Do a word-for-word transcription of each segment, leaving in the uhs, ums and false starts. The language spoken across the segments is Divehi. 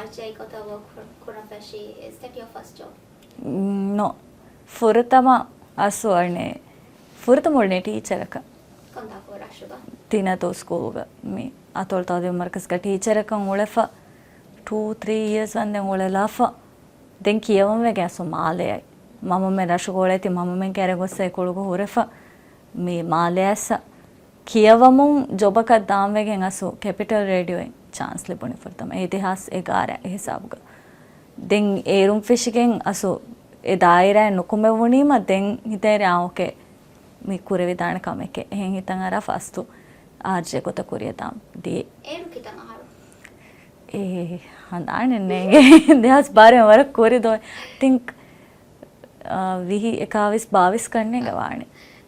އާރްޖޭ ގޮތަށް ވޯކް ކުރަން ފެށީ. Is that your first job? ނޯ. ފުރަތަމަ އަސްލު އަނެއް ފުރަތަމަ އުޅެނީ ޓީޗަރަކަށް. ކޮންތާކު ރަށުގަ؟ ތިނަދޫ ސްކޫލްގަ މި އަތޮޅު ތައުލީމު މަރުކަޒުގަ ޓީޗަރަކަށް އުޅެފަ ޓޫ ތްރީ އިޔާސް ވަންދެން އުޅެލާފަ. ދެން ކިޔަވަން ވެގެން އަސްލު މާލެއަށް. މަންމަމެން ރަށުގަ އުޅޭތީ މަންމަމެން ކައިރި ގޮއްސަ އެކުޅުގަ ހުރެފަ މި މާލެއަށް އައިސް ކިޔަވަމުން ޖޮބަކަށް ދާން ވެގެން އަސްލު ކެޕިޓަލް ރޭޑިއޯއިން ޗާންސް ލިބުނީ ފުރަތަމަ. އެ ދެހާސް އެގާރަ އެ ހިސާބުގަ. ދެން އޭރުން ފެށިގެން އަސްލު އެ ދާއިރާއިން ނުކުމެވުނީމަ ދެން ހިތޭރި އާ އޯކޭ މި ކުރެވިދާނެ ކަމެކޭ. އެހެން ހިތަށް އަރާފަ އަސްލު އާރްޖޭ ގޮތަށް ކުރިއަށް ދާން ދިޔަ. އޭރު ކިތަން އަހަރު؟ އޭ ހަނދާނެއް ނޭނގެ. ދެހާސް ބާރަ ވަރަށް ކުރި ދޯ. ތިން ވިހި އެކާވީސް ބާވީސް ކަންނޭނގެ ވާނެ.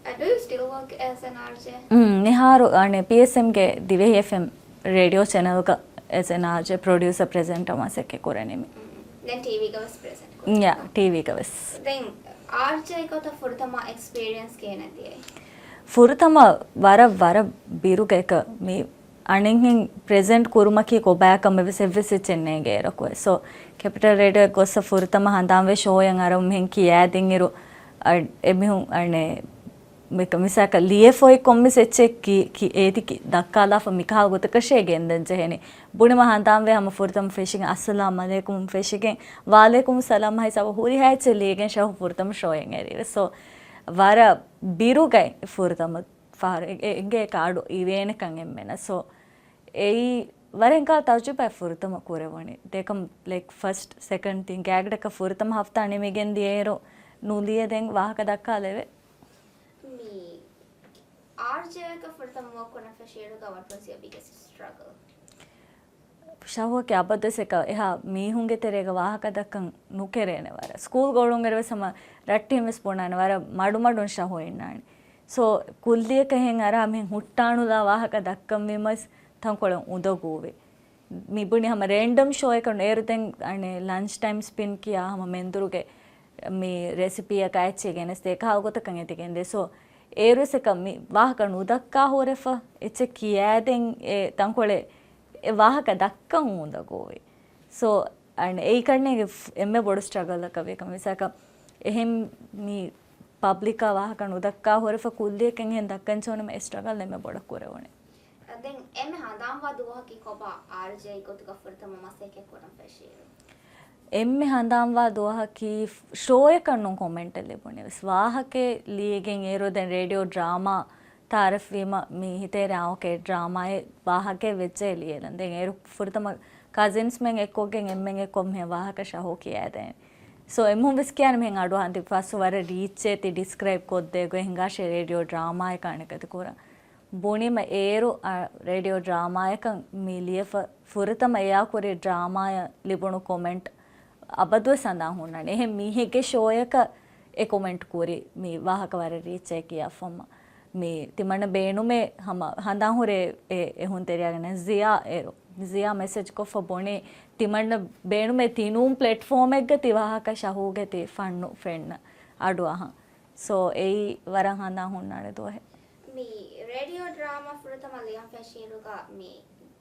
Uh, do you still work as an R J? މިހާރު އަނެއް ޕީއެސްއެމްގެ ދިވެހި އެފްއެމް ރޭޑިއޯ ޗެނަލްގަ އެޒް އެން އާރްޖޭ ޕްރޮޑިއުސަރ ޕްރެޒެންޓަރ މަސައްކަތް ކުރަނީމި. ދެން ޓީވީގަ ވެސް ޕްރެޒެންޓް ކުރަނީ. ޔާ، ޓީވީގަ ވެސް. ދެން އާރްޖޭ ގޮތަށް ފުރަތަމަ އެކްސްޕީރިއެންސް ކިހިނެއް ދިޔައީ؟ ފުރަތަމަ ވަރަށް ވަރަށް ބިރުގަ އެކަ މި އަނެއްހެން ޕްރެޒެންޓް ކުރުމަކީ ކޮބާކަމެއް ވެސް އެއްވެސް އެއްޗެއް ނޭނގޭ އޭރަކު. ސޯ، ކެޕިޓަލް ރޭޑިއޯއަށް ގޮއްސަ ފުރަތަމަ ހަނދާންވެ ޝޯއެއް އަރަމު މިހެން ކިޔާދިންއިރު، އަ، އެމީހުން އަނެއް މިކަ-، މިސާކަށް ލިޔެފައި ކޮންމެސް އެއްޗެއް ކި-، އޭތި ކި-، ދައްކާލާފަ މިކަހަލަ ގޮތަކަށޭ ގެންދަން ޖެހެނީ. ބުނިމަ ހަނދާންވެ ހަމަ ފުރަތަމަ ފެށިގެން އައްސަލާމް އަލައިކުމް ފެށިގެން ވައަލައިކުމް ސަލާމް ހިސާބަށް ހުރިހާ އެއްޗެއް ލިޔެގެން ޝަހު ފުރަތަމަ ޝޯއިން އެރީވެ. ސޯ، ވަރަށް ބިރުގައި ފުރަތަމަ ފަހަރު އެ-، އެ-، އެނގޭ ކާޑު އިވޭނެކަން އެންމެނަށް. ސޯ، އެއީ ވަރަށް ކާ ތަޖުރިބާ ފުރަތަމަ ކުރެވުނީ. ދެކަމް، ލައިކް، ފަސްޓް، ސެކަންޑް ތިން ގާގްޑަކަށް ފުރަތަމަ ހަފްތާ ނިމިގެން ދިޔައިރު ނުލިޔެ ދެން ވާހަކަ ދައްކާލެވެ. މި އާރްޖޭއަކަށް ފުރަތަމަ ވޯކް ކުރަން ފެށިއިރުގަ what was your biggest struggle? ޝަހުއަކީ އަބަދުވެސް އެކަ އެހާ މީހުންގެ ތެރޭގަ ވާހަކަ ދައްކަން ނުކެރޭނެ ވަރަށް. ސްކޫލްގަ އުޅުންއިރުވެސް ހަމަ ރައްޓެހިން ވެސް ބުނާނެ ވަރަށް މަޑުމަޑުން ޝަހު އިންނާނެ. ސޯ، ކުއްލިއަކަށް ހެން އަރާ މިހެން ހުއްޓާނުލާ ވާހަކަ ދައްކަންވީމަސް ތަންކޮޅެއް އުނދަގޫވި. މި ބުނި ހަމަ ރޭންޑަމް ޝޯއެކަށް އޭރު ދެން އަނެއް ލަންޗް ޓައިމް ސްޕިން ކިޔާ ހަމަ މެންދުރުގެ މި ރެސިޕީއަކާ އެއްޗެއް ގެނެސްދޭ ކަހަލަ ގޮތަކަށް އެދިގެންދޭ. ސޯ، އޭރުވެސް އެކަ މި ވާހަކަ ނުދައްކާ ހުރެފަ އެއްޗެއް ކިޔާދެން އެ ތަންކޮޅެއް އެ ވާހަކަ ދައްކަން އުނދަގޫވި. ސޯ، އަން އެއީ ކަންނޭނގެ ފް-، އެންމެ ބޮޑު ސްޓްރަގަލްއަކަށް ވޭ ކަމަށް. މިސާކަށް އެހެން މި ޕަބްލިކާ ވާހަކަ ނުދައްކާ ހުރެފަ ކުއްލިއަކަށް އެހެން ދައްކަން ޖެހުނުމަށް އެ ސްޓްރަގަލް އެންމެ ބޮޑަށް ކުރެވުނީ. ދެން އެންމެ ހަނދާންވާ ދުވަހަކީ ކޮބާ އާރްޖޭ ގޮތުގަ ފުރަތަމަ މަސައްކަތް ކުރަން ފެށިއިރު؟ އެންމެ ހަނދާންވާ ދުވަހަކީ ޝޯއަކަށް ނޫން ކޮމެންޓެއް ލިބުނީ ވެސް. ވާހަކައެއް ލިޔެގެން އޭރު ދެން ރޭޑިއޯ ޑްރާމާ ތައާރަފްވީމަ މި ހިތޭރި އާ އޯކޭ ޑްރާމާއެއް ވާހަކައެއް ވެއްޖެ ލިޔެލަން. ދެން އޭރު ފުރަތަމަ ކަޒިންސްމެން އެއްކޮށްގެން އެންމެން އެއްކޮށް މިހެން ވާހަކަ ޝަހޫ ކިޔާދޭނެ. ސޯ އެމީހުން ވެސް ކިޔާނެ މިހެން އަޑުއަހަން ތި ފަސް ވަރަށް ރީއްޗޭ ތި ޑިސްކްރައިބް ކޮށްދޭ ގޮތް ހިނގާށޭ ރޭޑިއޯ ޑްރާމާއެއް ކަނިކަތި ކުރަން. ބުނީމަ އޭރު، އަ، ރޭޑިއޯ ޑްރާމާއަކަށް މި ލިޔެފަ ފުރަތަމަ އެއާ ކުރި ޑްރާމާއަށް ލިބުނު ކޮމެންޓް އަބަދުވެސް ހަނދާން ހުންނާނެ. އެހެން މީހެއްގެ ޝޯއަކަށް އެ ކޮމެންޓް ކުރި މި ވާހަކަ ވަރަށް ރީއްޗޭ ކިޔާފަމަ. މި ތިމަންނަ ބޭނުމޭ ހަމަ ހަނދާން ހުރޭ އެ، އެ ހުންތެރިޔާގެ ނަން ޒިޔާ އޭރު. ޒިޔާ މެސެޖް ކޮށްފަ ބުނީ ތިމަންނަ ބޭނުމޭ ތިނޫން ޕްލެޓްފޯމެއްގަ ތި ވާހަކަ ޝަހޫގެ ތި ފަންނު ފެންނަ އަޑު އަހަން. ސޯ އެއީ ވަރަށް ހަނދާން ހުންނާނެ ދުވަހެއް. މި ރޭޑިއޯ ޑްރާމާ ފުރަތަމަ ލިޔަން ފެށިއިރުގަ މި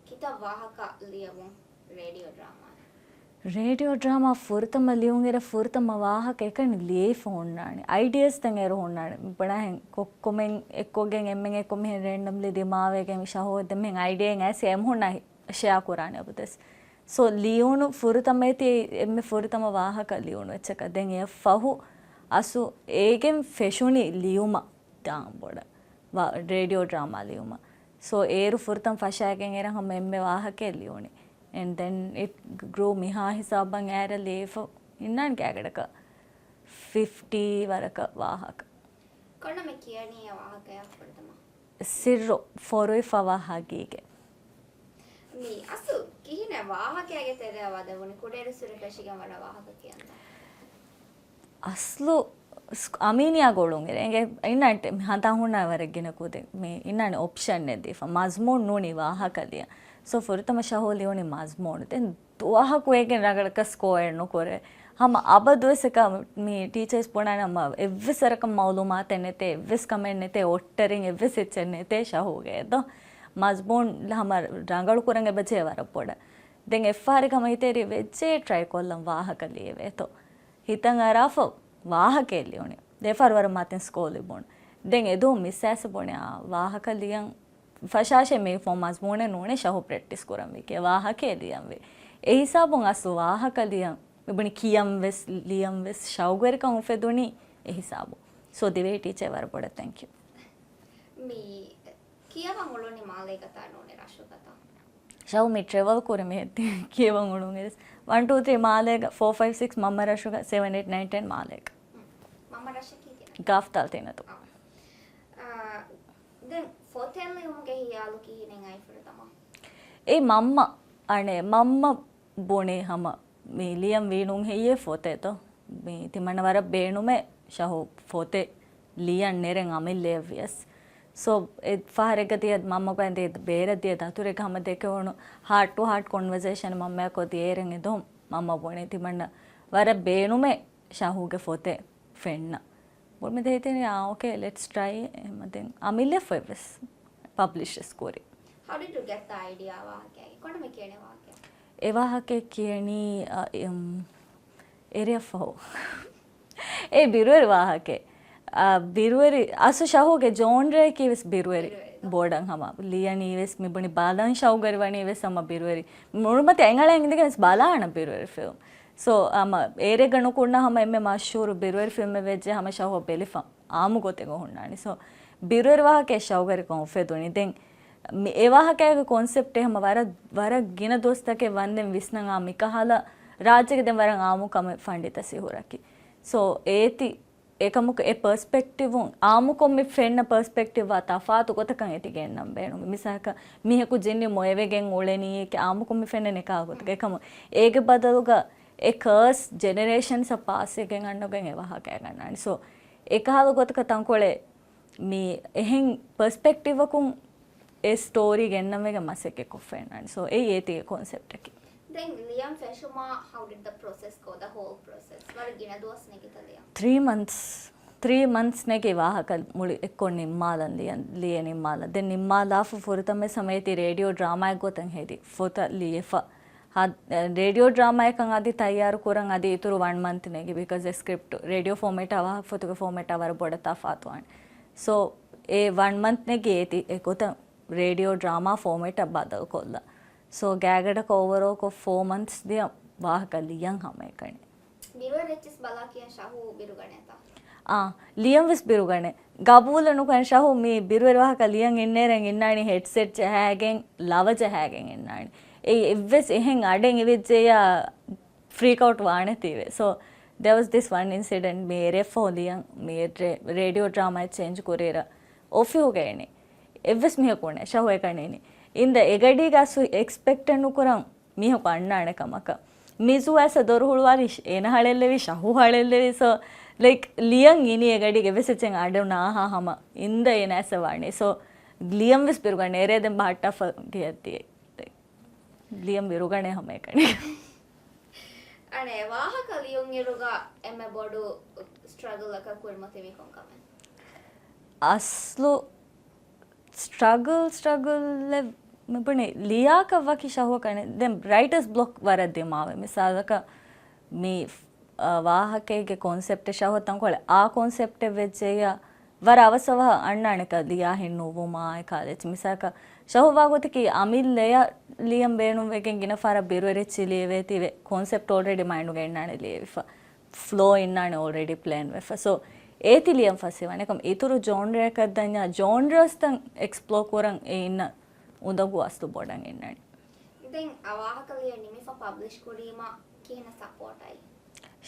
ކިތައް ވާހަކަ ލިޔެވުން ރޭޑިއޯ ޑްރާމާ؟ ރޭޑިއޯ ޑްރާމާ ފުރަތަމަ ލިޔުންއިރަށް ފުރަތަމަ ވާހަކަ އެކަނި ލިޔެފަ ހުންނާނެ. އައިޑިއާސް ދެން އޭރު ހުންނާނެ. ބުނާހެން ކޮއްކޮމެން އެއްކޮށްގެން އެންމެން އެއްކޮށް މިހެން ރޭންޑަމްލީ ދިމާވެގެން މި ޝަހޫ ދެން މިހެން އައިޑިއާއެއް އައިސް އެމް ހުންނާ ހި-، ޝެއާ ކުރާނެ އަބަދުވެސް. ސޯ ލިޔުނު ފުރަތަމަ އޭތި އެންމެ ފުރަތަމަ ވާހަކަ ލިޔުނު އެއްޗަކަށް. ދެން އެއަށް ފަހު އަސްލު އޭގެން ފެށުނީ ލިޔުމަށް ދާން ބޮޑަށް. ވަ-، ރޭޑިއޯ ޑްރާމާ ލިޔުމަށް. ސޯ އޭރު ފުރަތަމަ ފަށާގެން އެރަށް ހަމަ އެންމެ ވާހަކައެއް ލިޔުނީ. And then it grew މިހާ ހިސާބަށް އޭރަށް ލިޔެފަ އިންނާނެ ގާގަޑަކަށް ފިފްޓީ ވަރަކަށް ވާހަކަ. ކޮންނަމެ ކިޔަނީ އެ ވާހަކަޔާ ފުރަތަމަ؟ ސިއްރު ފޮރުވިފަވާ ހަގީގަތް. މި އަސްލު ކިހިނެއް ވާހަކައިގެ ތެރެއަށް ވަދެވުނީ ކުޑައިރުއްސުރެ ފެށިގެން ވަރަށް ވާހަކަ ކިޔަންތަ؟ އަސްލު ސް-، އަމީނިއާ ގޮޅުން އިރެ އެނގޭ އިންނާނެ މި ހަނދާން ހުންނާ ވަރަށް ގިނަ ކުދިން މި އިންނާނެ އޮޕްޝަން އެއް ދީފަ. މަޒްމޫން ނޫނީ ވާހަކަ ލިޔަން. ސޯ ފުރަތަމަ ޝަހޫ ލިޔުނީ މަޒްމޫނު. ދެން ދުވަހަކު އޭގެން ރަނގަޅަކަށް ސްކޯ އެޑް ނުކުރޭ. ހަމަ އަބަދުވެސް އެކަ މި ޓީޗަރސް ބުނާނެ ހަމަ އެއްވެސް ވަރަކަށް މައުލޫމާތެއް ނެތޭ، އެއްވެސް ކަމެއް ނެތޭ، އޮއްޓަރިން އެއްވެސް އެއްޗެއް ނެތޭ ޝަހޫގެ ދޯ. މަޒްމޫން ހަމަ ރަނގަޅު ކުރަން އެބަޖެހޭ ވަރަށް ބޮޑަށް. ދެން އެއްފަހަރެއް ހަމަ ހިތޭރި ވެއްޖެ ޓްރައި ކޮށްލަން ވާހަކަ ލިޔެވޭތޯ. ހިތަށް އަރާފަ ވާހަކައެއް ލިޔުނީ. ދެފަހަރު ވަރަށް މަތިން ސްކޯލް ލިބުނު. ދެން އެދުވަހު މިސް އައިސް ބުނެ އާ ވާހަކަ ލިޔަން ފަށާށޭ މީ ފޯމް މަޒްމޫނެއް ނޫނޭ ޝަހު ޕްރެކްޓިސް ކުރަން ވީކޭ ވާހަކައެއް ލިޔަން ވޭ. އެ ހިސާބުން އަސްލު ވާހަކަ ލިޔަން މި ބުނި ކިޔަން ވެސް ލިޔަން ވެސް ޝައުގުވެރިކަން އުފެދުނީ އެ ހިސާބު. ސޯ ދިވެހި ޓީޗަރ ވަރަށް ބޮޑަށް ތެންކް ޔޫ. މި ކިޔަވަން އުޅުނީ މާލޭގަތާ ނޫނޭ ރަށުގަތާ؟ ޝައު މި ޓްރެވަލް ކުރި މި ކިޔަވަން އުޅުން އެސް. ވަން ޓޫ ތްރީ މާލޭގަ، ފޯ ފައިވް ސިކްސް މަންމަ ރަށުގަ، ސެވެން އެއް ނައިން ޓެން މާލޭގަ. މަންމަ ރަށަކީ ކިހިނެއް؟ ގާފްތާލް ތިނަދޫ. އާ. އާ، ދެން ފޮތެއް ލިޔުމުގެ ހިޔާލު ކިހިނެއް އައި ފުރަތަމަ؟ އެ މަންމަ، އަނެ މަންމަ ބުނި ހަމަ މި ލިޔަން ވީ ނޫން ހެއްޔޭ ފޮތޭތޯ؟ މި ތިމަންނަ ވަރަށް ބޭނުމޭ ޝަހު ފޮތެއް ލިޔަން ނެރެން އަމިއްލައަށް ވިޔަސް. ސޯ، އެ ފަހަރެއްގަ ދިޔަ މަންމަގައި ދޭ ބޭރަށް ދިޔަ ދަތުރެއްގަ ހަމަ ދެކެވުނު ހާޓް ޓު ހާޓް ކޮންވަސޭޝަން މަންމައަކޮށް ދިޔައިރެން އެދުވަހު މަންމަ ބުނި ތިމަންނަ ވަރަށް ބޭނުމޭ ޝަހުގެ ފޮތެއް ފެންނަ. ބުނި މި ދޭތެނީ، އާ، އޯކޭ، ލެޓްސް ޓްރައި. އެހެމަ ދެން އަމިއްލަ ފޮތްވެސް ޕަބްލިޝް ވެސް ކުރި. How did you get the idea ވާހަކައިގެ؟ ކޮންމެ ކިޔަނީ ވާހަކަ؟ އެ ވާހަކަ ކިޔަނީ، އަ، އެމް، އެރިއަށްފަހު. އެ ބިރުވެރި ވާހަކަ. އަ، ބިރުވެރި، އަސްލު ޝަހުގެ ޖޯންރައަކީ ވެސް ބިރުވެރި. ބިރުވެރި. ބޮޑަށް ހަމަ ލިޔަނީ ވެސް މި ބުނި ބަލަން ޝައުގުވެރި ވަނީ ވެސް ހަމަ ބިރުވެރި. މުޅުމަތި އެނގަޅަށް އިނދެގެން ވެސް ބަލާނަ ބިރުވެރި ފިލްމް. ސޯ، ހަމަ އޭރެއްގަ ނުކުންނަ ހަމަ އެންމެ މަޝްހޫރު ބިރުވެރި ފިލްމެއް ވެއްޖެ ހަމަ ޝަހު ބެލިފަ. އާއްމު ގޮތެއް ހުންނާނީ. ސޯ، ބިރުވެރި ވާހަކައެއް ޝައުގުވެރިކަން އުފެދުނީ. ދެން މި އެ ވާހަކައިގެ ކޮންސެޕްޓެއް ހަމަ ވަރަށް، ވަރަށް ގިނަ ދުވަސްތަކެއް ވަންދެން ވިސްނަން އާ މިކަހަލަ ރާއްޖޭގެ ދެން ވަރަށް އާއްމު ކަމެއް ފަންޑިތަ ސިހުރަކީ. ސޯ، އޭތި އެކަމަކު އެ ޕަރސްޕެކްޓިވުން އާއްމުކޮށް މި ފެންނަ ޕަރސްޕެކްޓިވްއާ ތަފާތު ގޮތަކަށް އޭތި ގެންނަން ބޭނުން. މިސާލަކަށް މީހަކު ޖިންނި މޮޔަވެގެން އުޅެނީ އޭކެ އާއްމުކޮށް މި ފެންނަނީ ކާ ގޮތަކަށް. އެކަމަ އޭގެ ބަދަލުގަ އެ ކާސް ޖެނެރޭޝަންސްއަށް ޕާސްވެގެން އަންނަގެން އެ ވާހަކައެއް ގަންނާނެ. ސޯ، އެކަހަލަ ގޮތަކަށް ތަންކޮޅެއް މި އެހެން ޕަރސްޕެކްޓިވަކުން އެ ސްޓޯރީ ގެންނަންވެގެން މަސައްކަތް ކޮށްފައިންނާނެ. ސޯ، އެއީ އޭތީގެ ކޮންސެޕްޓަކީ. ދެން ލިޔަން ފެށުމާ، how did the process go, the whole process؟ ވަރަށް ގިނަ ދުވަސް ނެގިތަ ލިޔަން؟ ތްރީ މަންތްސް. ތްރީ މަންތްސް ނެގި ވާހަކަ މުޅި އެއްކޮށް ނިންމާލަން ލިޔަން، ލިޔެ ނިންމާލަން. ދެން ނިންމާލާފަ ފުރަތަމަ ސަމޭތި ރޭޑިއޯ ޑްރާމާއެއް ގޮތަށް ހެދި ފޮތަށް ލިޔެފަ. ހާ، ރޭޑިއޯ ޑްރާމާއަކަށް އަދި ތައްޔާރު ކުރަން އަދި އިތުރު ވަން މަންތް ނެގި، ބިކޮޒް އެ ސްކްރިޕްޓް ރޭޑިއޯ ފޯމެޓާ ވާހަކަ ފޮތުގެ ފޯމެޓާ ވަރަށް ބޮޑަށް ތަފާތުވާނެ. ސޯ، އެ ވަން މަންތް ނެގި އޭތި އެގޮތަށް ރޭޑިއޯ ޑްރާމާ ފޯމެޓަށް ބަދަލުކޮށްލަ. ސޯ، ގާތްގަނޑަކަށް އޯވަރޯކޮށް ފޯ މަންތްސް ދިޔަ ވާހަކަ ލިޔަން ހަމައެކަނި. ބިރުވެރި އެއްޗިސް ބަލާ ކިޔަން ޝަހޫ ބިރުގަނޭތަ؟ އާ، ލިޔަން ވެސް ބިރުގަނޭ. ގަބޫލެއް ނުކަން ޝަހޫ މި ބިރުވެރި ވާހަކަ ލިޔަން އިންނޭރެން އިންނާނީ ހެޑްސެޓް ޖަހާގެން، ލަވަ ޖަހާގެން އިންނާނީ. އެއީ އެއްވެސް އެހެން އަޑެއް އިވިއްޖެޔާ ފްރީކް އައުޓް ވާނެތީވެ. ސޯ، there was this one incident މި އެރެއްފަހު ލިޔަން މި ރޭ-، ރޭޑިއޯ ޑްރާމާ ޗޭންޖް ކުރިއިރަށް އޮފީހުގަ އިނީ. އެއްވެސް މީހަކު ނެ ޝަހޫ އެކަނި އިނީ. އިންދަ އެގަޑީގަ އަސް އެކްސްޕެކްޓެއް ނުކުރަން މީހަކު އަންނާނެ ކަމަކަށް. މިޒޫ އައިސް ދޮރު ހުޅުވާލި އޭނަ ހަޅެއްލެވި، ޝަހޫ ހަޅެއްލެވި. ސޯ، ލައިކް، ލިޔަން އިނީ އެގަޑީގެ އެއްވެސް އެއްޗެއް އަޑެއް ނާހާ ހަމަ އިންދަ އޭނަ އައިސް ވާނީ. ސޯ، ލިޔަން ވެސް ބިރުގަނެ އެރޭ ދެން ބަހައްޓާފަ ގެޔަށް ދިޔަ. ލިޔަން ބިރުގަނެ ހަމައެކަނި. އަނެއް ވާހަކަ ލިޔުންއިރުގަ އެންމެ ބޮޑު ސްޓްރަގަލްއަކަށް ކުރިމަތިވީ ކޮން ކަމެއް؟ އަސްލު ސްޓްރަގަލް، ސްޓްރަގަލްއެއް މިބުނި ލިޔާކަށް ވަކި ޝަހުވަކަނެ. ދެން ރައިޓަސް ބްލޮކް ވަރަށް ދިމާވެ. މިސާލަކަށް މި، އަ، ވާހަކައިގެ ކޮންސެޕްޓެއް ޝަހު ތަންކޮޅެ އާ ކޮންސެޕްޓެއް ވެއްޖެއްޔާ ވަރަށް އަވަސް އަވަހަށް އަންނާނެކަ ލިޔާހެން ނުވުމާ އެކާލެއްޗި. މިސާލަކަށް ޝަހު ވާގޮތަކީ އަމިއްލަޔަށް ލިޔަން ބޭނުންވެގެން ގިނަ ފަހަރަށް ބިރުވެރިއެއްޗި ލިޔެވޭތީވެ ކޮންސެޕްޓް އޯލްރެޑީ މައިންޑުގަ އިންނާނެ ލިޔެވިފަ. ފްލޯ އިންނާނެ އޯލްރެޑީ ޕްލޭން ވެފަ. ސޯ، އޭތި ލިޔަން ފަސޭ ވާނެ. އެކަމް އިތުރު ޖޯންރައަކަށް ދަންޏާ ޖޯންރަސްތައް އެކްސްޕްލޯ ކުރަން އެ އިންނަ އުނދަގޫ އަސްލު ބޮޑަށް އިންނާނެ. ދެން އަ ވާހަކަ ލިޔެ ނިމިފަ ޕަބްލިޝް ކުރީމަ ކިހިނެއް ސަޕޯޓް އައި؟